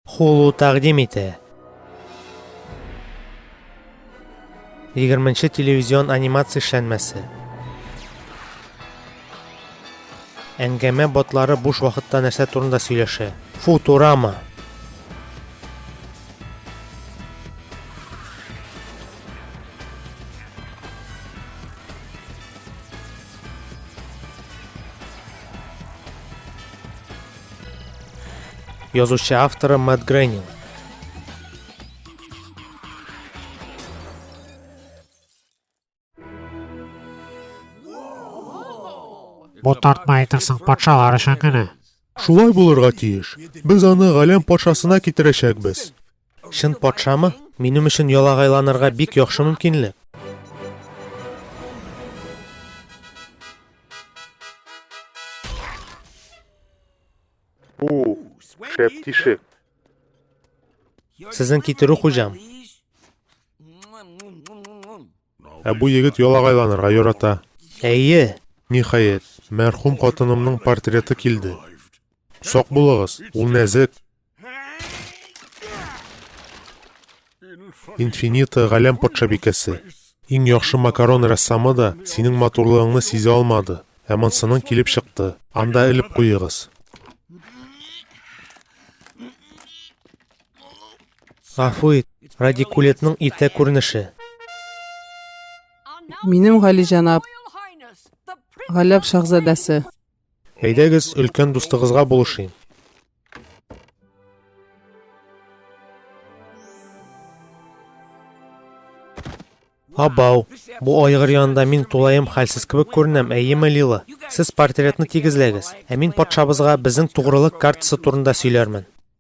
Hulu тәкъдим итә. 20 телевизион анимация эшләнмәсе. Әңгәмә ботлары буш вакытта нәрсә турында сөйләшә? Футурама. Язучы авторы Мэтт Грейнинг. Бу тартма әйтерсең патшалар өчен генә. Шулай булырга тиеш. Без аны галәм патшасына китерәчәкбез. Чын патшамы? Минем өчен ялагайланырга бик яхшы мөмкинлек. У, шәп тишек. Сезнең китерү хуҗам. Ә бу егет ялагайланырга ярата. Әйе. Ниһаять, мәрхүм хатынымның портреты килде. Сак булыгыз, ул нәзек. Инфинита галәм патшабикәсе. Иң яхшы макарон рәссамы да синең матурлыгыңны сизә алмады. Ә монсының килеп чыкты. Анда элеп куегыз. Гафу ит, радикулитның иртә күренеше. Минем галиҗәнап, Галәп шаһзадәсе. Әйдәгез, өлкән дустыгызга булышыйм. Абау, бу айгыр янында мин тулаем хәлсез кебек күренәм, әйеме, Лила? Сез портретны тигезләгез, ә мин патшабызга безнең тугрылык картасы турында сөйләрмен.